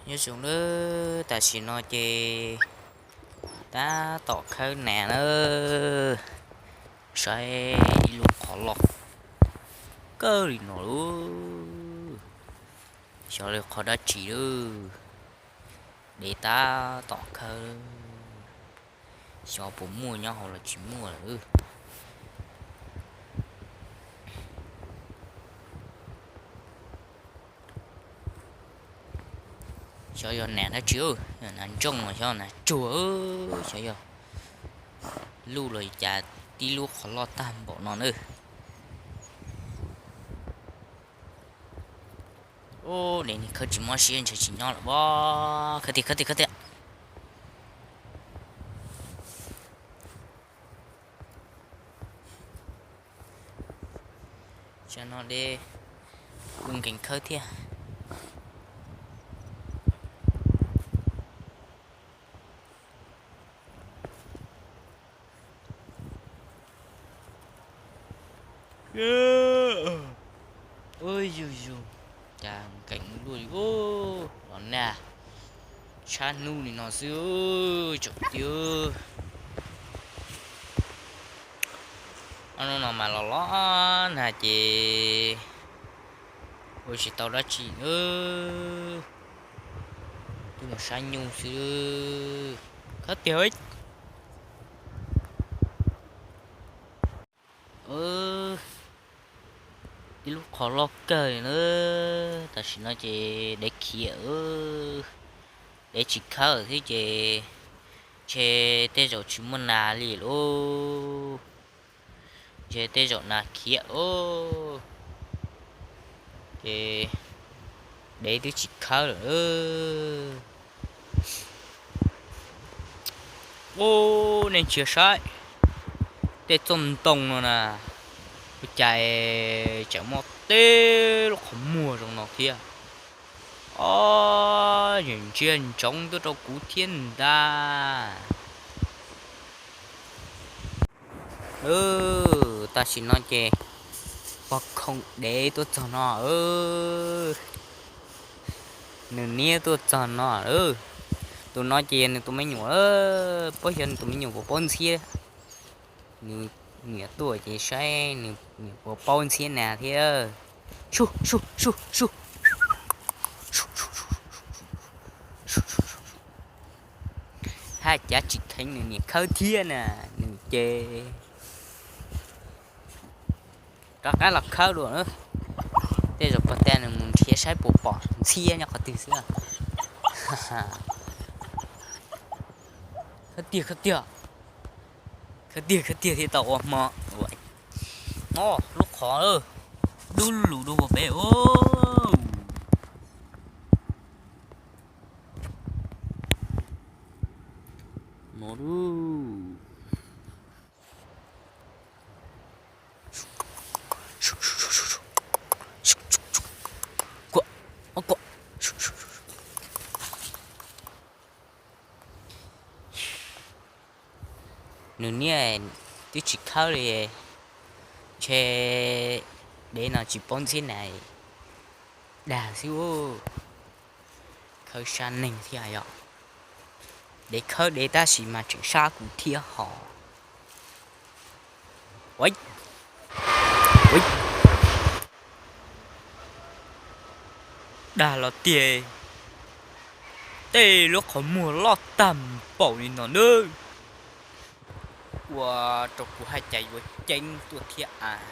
Nyob zoo nawb, tam sim no ces tab tom khawb nas nawb. Saib ib lub qhov loj kawg li no lauj. Xyov li qhov dab tsi lauj. Dev tab tom khawb, xyov puas muaj nyob hauv los tsis muaj lawm. Xyov yog nas dab tsi, yog nas ntsooj los xyov nas tsuag, xyov yog luj los cas tib lub qhov loj tag npaum no na. Ub, dev ne khawb tsis mob siab ntshe tsis nyob lawm os. Khawb tiag, khawb tiag, khawb tiag. Tam no dev kuj nkees khawb thiab. Ub, yug yug, cas nkees luaj li ub, los nag tshab hnub li no xwb tsoom tiag. Ob hnub no mas los los nag ces ua tsis tau dab tsi, twb mus saib nyuj xwb. Khawb tiag. Ib lub qhov loj kawg li na. Tam sim no ces dev khiav, dev tsis khawb thiab ces ntshe tej zaum tsis muaj nas li lauj. Ntshe tej zaum nas khiav os. Ces dev twb tsis khawb lawm. Ub, nej ntsia saib tej txoj ntoo no na, ua cas tseem muaj tej lub qhov muag zoo no thiab. Ob, ntsia ntsoov tuaj rau kuv thiab ntag. Tam sim no ces pog khoo dev tuaj txog no. Nws niab tuaj txog no. Tus no ces nws tus me nyuam, paub xyov nws tus me nyuam puas paub ntxhiab. Nws niam tuaj ces saib nws niam puas paub ntxhiab nas thiab. Haj cav tsis kheev nws niam khawb thiab na, nws ces rov qab los khawb dua na. Tej zaum pog tag nws mus nrhiav saib puas pom ntxhiab nyob qhov twg xwb. Khawb tiag, khawb tiag, khawb tiag, khawb tiag thiaj tau ua hmo. Ua, no lub qhov dub lug dub ua peb. No, nws niam twb tsis khawb li, ntshe dev no tsis paub ntxhiab nas dag xwb. Khawb sab neeg thiab yom. Dev khawb dev tab sis mas tseem sab kuv thiab hos. Dag los tiag, tej lub qhov muag loj tag npaum li no nawb. Ua rau kuv haj cas yuav ceeb tuaj thiab as.